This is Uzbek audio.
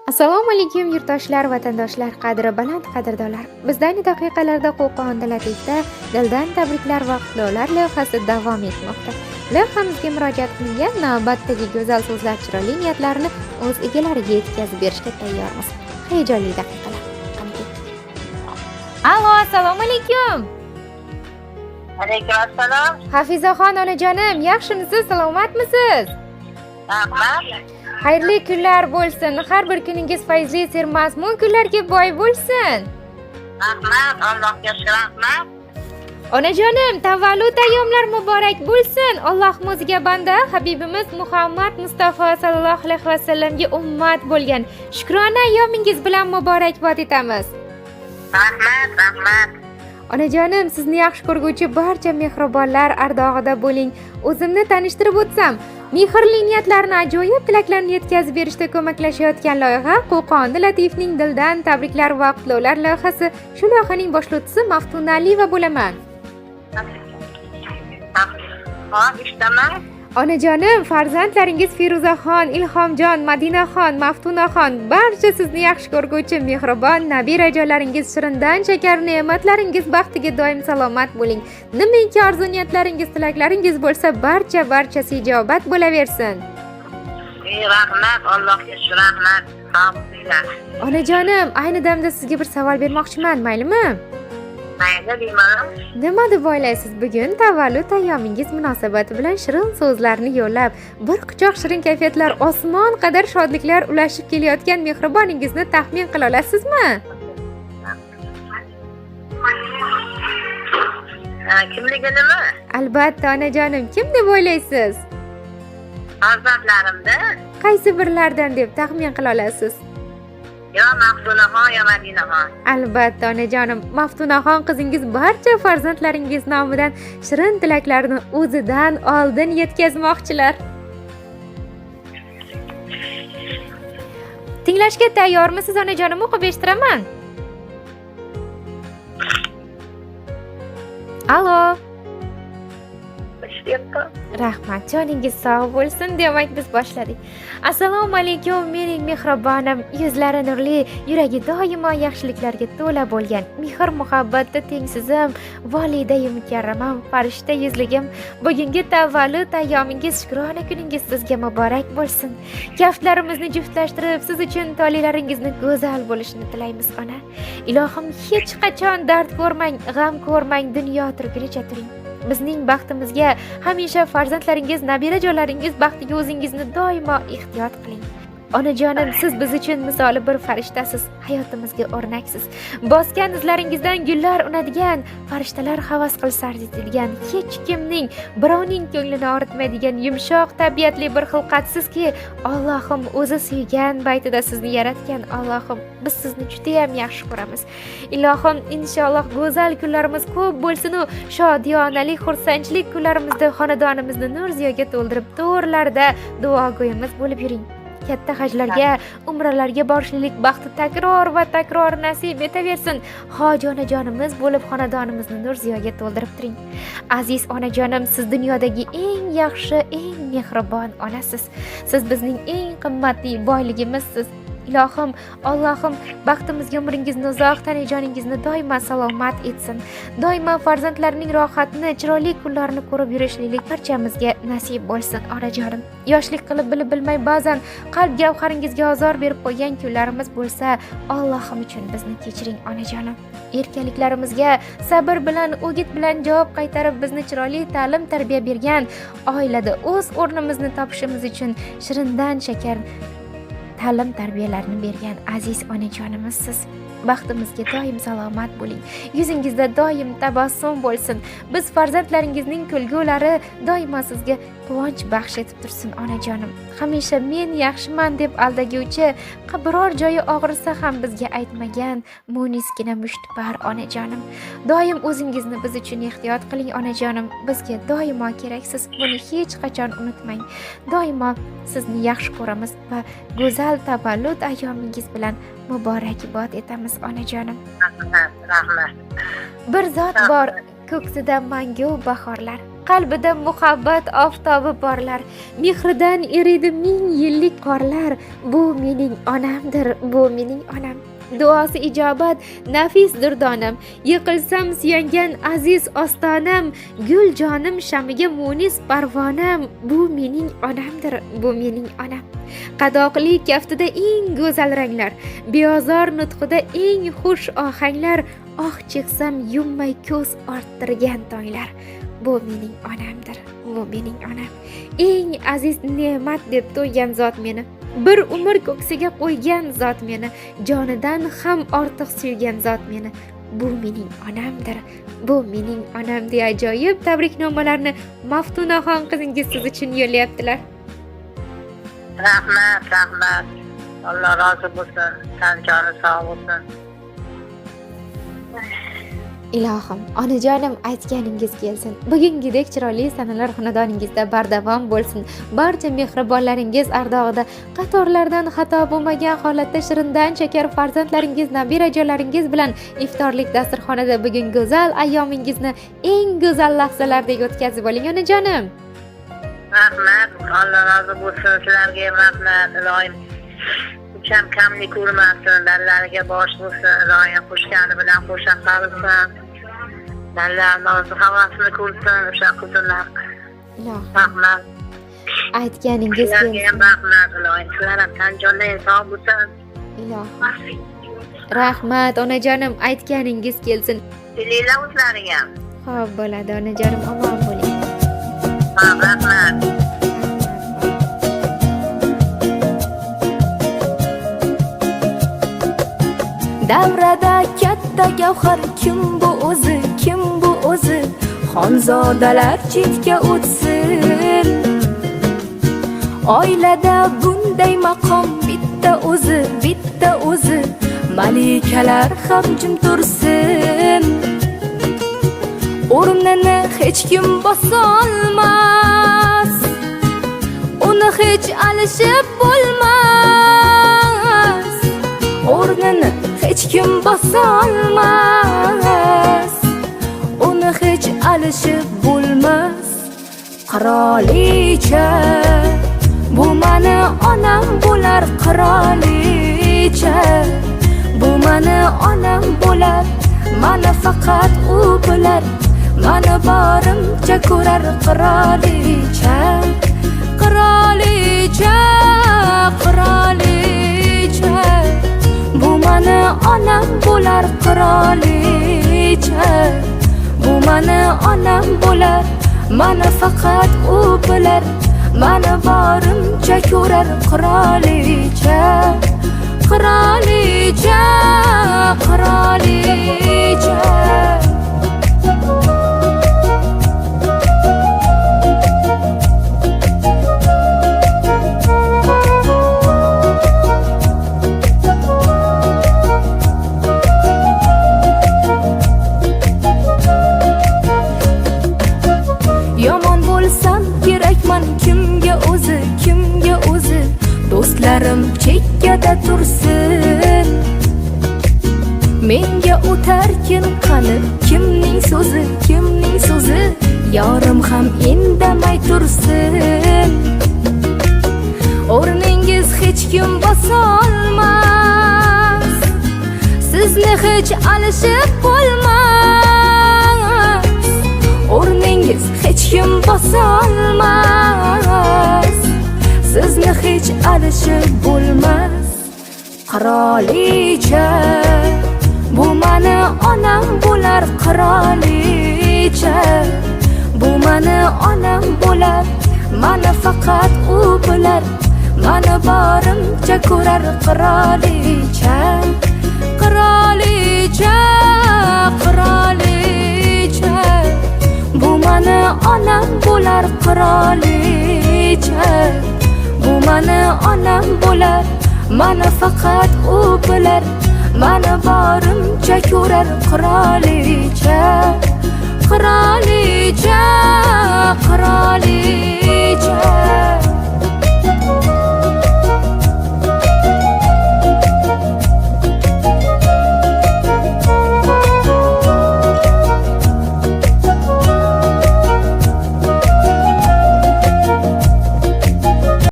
Assalomu alaykum yurtdoshlar, vatandoshlar, qadri baland qadrdonlar. Bizda ayni daqiqalarda Qo'qon Latifda dildan tabriklar va qutlovlar loyihasi davom etmoqda. Loyihamizga murojaat qilingan navbatdagi go'zal so'zlar, chiroyli niyatlarni o'z egalariga yetkazib berishga tayyormiz. Hayajonli daqiqalar. Qani ketdik. Allo, assalomu alaykum. Alaykum assalom. Hafizaxon onajonim, yaxshimisiz, salomatmisiz? Rahmat. Xayrli kunlar bo'lsin. Har bir kuningiz fayzli, sermazmun kunlarga boy bo'lsin. Rahmat. Allohga shukr, rahmat. Onajonim, tavallud ayyomlar muborak bo'lsin. Alloh o'ziga banda Habibimiz Muhammad Mustafa sallallohu alayhi vasallamga ummat bo'lgan shukrona ayyomingiz bilan muborakbod etamiz. Rahmat, rahmat. Onajonim, sizni yaxshi ko'rguvchi barcha mehribonlar ardog'ida bo'ling. O'zimni tanishtirib o'tsam, mehrli niyatlarni, ajoyib tilaklarni yetkazib berishda ko'maklashayotgan loyiha Qo'qon Latifning dildan tabriklar va qutlovlar loyihasi. Shu loyihaning boshlovchisi Maftuna Aliyeva bo'laman. Hop, eshitaman. Onajonim, farzandlaringiz Feruzaxon, Ilhomjon, Madinaxon, Maftunaxon, barcha sizni yaxshi ko'rguvchi mehribon nabirajonlaringiz shirindan shakar ne'matlaringiz baxtiga doim salomat bo'ling. Nimaiki orzu niyatlaringiz, tilaklaringiz bo'lsa, barcha barchasi ijobat bo'laversin. Rahmat, Allohga shukr, rahmat. Sog' bo'linglar. Onajonim, ayni damda sizga bir savol bermoqchiman, maylimi? Mayli, bemalol. Nima deb o'ylaysiz, bugun tavallud ayyomingiz munosabati bilan shirin so'zlarni yo'llab, bir quchoq shirin kayfiyatlar, osmon qadar shodliklar ulashib kelayotgan mehriboningizni taxmin qila olasizmi? Kimliginimi? Albatta, onajonim, kim deb o'ylaysiz? Farzandlarimda. Qaysi birlaridan deb taxmin qila olasiz? Yo Maftunaxon, yo Madinaxon. Albatta, onajonim, Maftunaxon qizingiz barcha farzandlaringiz nomidan shirin tilaklarni o'zidan oldin yetkazmoqchilar. Tinglashga tayyormisiz, onajonim? O'qib eshittiraman. Alo. Rahmat, joningiz sog' bo'lsin. Demak, biz boshladik. Assalomu alaykum, mening mehribonim, yuzlari nurli, yuragi doimo yaxshiliklarga to'la bo'lgan, mehr muhabbatda tengsizim, volidai mukarramam, farishta yuzligim, bugungi tavallud ayyomingiz, shukrona kuningiz sizga muborak bo'lsin. Kaftlarimizni juftlashtirib, siz uchun tolelaringizni go'zal bo'lishini tilaymiz, ona. Ilohim, hech qachon dard ko'rmang, g'am ko'rmang, dunyo turgunicha turing. Bizning baxtimizga hamisha farzandlaringiz, nabirajonlaringiz baxtiga o'zingizni doimo ehtiyot qiling. Onajonim, siz biz uchun misoli bir farishtasiz, hayotimizga o'rnaksiz. Bosgan izlaringizdan gullar unadigan, farishtalar havas qilsa arziydigan, hech kimning, birovning ko'nglini og'ritmaydigan yumshoq tabiatli bir xilqatsizki, Allohim o'zi suygan baytida sizni yaratgan. Allohim, biz sizni juda ham yaxshi ko'ramiz. Ilohim, inshaalloh go'zal kunlarimiz ko'p bo'lsin-u, shodiyonalik, xursandchilik kunlarimizda xonadonimizni nur ziyoga to'ldirib, to'rlarda duogo'yimiz bo'lib yuring. Katta hajlarga, umralarga borishlik baxti takror va takror nasib etaversin. Hoji onajonimiz bo'lib xonadonimizni nur ziyoga to'ldirib turing. Aziz onajonim, siz dunyodagi eng yaxshi, eng mehribon onasiz. Siz bizning eng qimmatli boyligimizsiz. Ilohim, Allohim baxtimizga umringizni uzoq, tanajoningizni doimo salomat etsin. Doimo farzandlarining rohatini, chiroyli kunlarini ko'rib yurishlik barchamizga nasib bo'lsin, onajonim. Yoshlik qilib bilib bilmay ba'zan qalb gavharingizga ozor berib qo'ygan kunlarimiz bo'lsa, Allohim uchun bizni kechiring, onajonim. Erkaliklarimizga sabr bilan, o'git bilan javob qaytarib, bizni chiroyli ta'lim tarbiya bergan, oilada o'z o'rnimizni topishimiz uchun shirindan shakar ta'lim tarbiyalarni bergan aziz onajonimizsiz. Baxtimizga doim salomat bo'ling. Yuzingizda doim tabassum bo'lsin. Biz farzandlaringizning kulgulari doimo sizga quvonch baxsh etib tursin, onajonim. Hamisha men yaxshiman deb aldaguvchi, biror joyi og'risa ham bizga aytmagan munisgina mushtipar onajonim. Doim o'zingizni biz uchun ehtiyot qiling, onajonim. Bizga doimo keraksiz. Buni hech qachon unutmang. Doimo sizni yaxshi ko'ramiz va go'zal tavallud ayyomingiz bilan muborakbod etamiz, onajonim. Rahmat, rahmat. Bir zot bor ko'ksida mangu bahorlar. Qalbida muhabbat oftobi porlar, mehridan eriydi ming yillik qorlar. Bu mening onamdir, bu mening onam. Duosi ijobat, nafis durdonam, yiqilsam suyangan aziz ostonam, gul jonim shamiga munis parvonam. Bu mening onamdir, bu mening onam. Qadoqli kaftida eng go'zal ranglar, beozor nutqida eng xush ohanglar, oh cheksam yummay ko'z orttirgan tonglar. Bu mening onamdir, bu mening onam. Eng aziz ne'mat deb to'ygan zot meni, bir umr ko'ksiga qo'ygan zot meni, jonidan ham ortiq suygan zot meni. Bu mening onamdir, bu mening onam deya ajoyib tabriknomalarni Maftunaxon qizingiz siz uchun yo'llayaptilar. Rahmat, rahmat. Alloh rozi bo'lsin. Tan joni sog' bo'lsin. Ilohim, onajonim, aytganingiz kelsin. Bugungidek chiroyli sanalar xonadoningizda bardavom bo'lsin. Barcha mehribonlaringiz ardog'ida qatorlardan xato bo'lmagan holatda shirindan shakar farzandlaringiz, nabirajonlaringiz bilan iftorlik dasturxonada bugun go'zal ayyomingizni eng go'zal lahzalardek o'tkazib oling, onajonim. Rahmat, Alloh rozi bo'lsin. Sizlarga ham rahmat. Ilohim hech ham kamlik ko'rmasin, dallariga bosh bo'lsin. Ilohim qo'shgani bilan qo'sha qilsin. Dallarini orzu havasini ko'rsin o'sha qizini. Ilohim, Rahmat. aytganingiz Sizlarga ham kelsin. rahmat, ilohim. Sizlar ham tan jonlaring sog' bo'lsin. Ilohim. Rahmat, onajonim, aytganingiz kelsin. Tilinglar o'zlariga. Xo'p bo'ladi, onajonim, omon bo'ling. Ha, rahmat. Davrada katta gavhar kim bu o'zi, kim bu o'zi? Xonzodalar chetga o'tsin. Oilada bunday maqom bitta o'zi, bitta o'zi. Malikalar ham jim tursin. O'rnini hech kim bosolmas, uni hech alishib bo'lmas. O'rnini hech kim bosolmas, uni hech alishib bo'lmas. Qirolicha, bu mani onam bo'lar. Qirolicha, bu mani onam bo'lar. Mani faqat u bilar, mani borimcha ko'rar. Qirolicha, qirolicha, qirolicha, bu mani onam bo'lar. Qirolicha, bu mani onam bo'lar. Mani faqat u bilar, mani borimcha ko'rar. Qirolicha, qirolicha, qirolicha. Yomon bo'lsam kerakman kimga o'zi, kimga o'zi? Do'stlarim chekkada tursin. Menga o'tarkin qani kimning so'zi, kimning so'zi? Yorim ham indamay tursin. O'rningiz hech kim bosolmas, sizni hech alishib bo'lmas. O'rningiz hech kim bosolmas, sizni hech alishib bo'lmas. Qirolicha, bu mani onam bo'lar. Qirolicha, bu mani onam bo'lar. Mani faqat u bilar, mani borimcha ko'rar. Qirolicha, qirolicha, qirolicha, bu mani onam bo'lar. Qirolicha, bu mani onam bo'lar. Mani faqat u bilar, mani borimcha ko'rar. Qirolicha, qirolicha, qirolicha.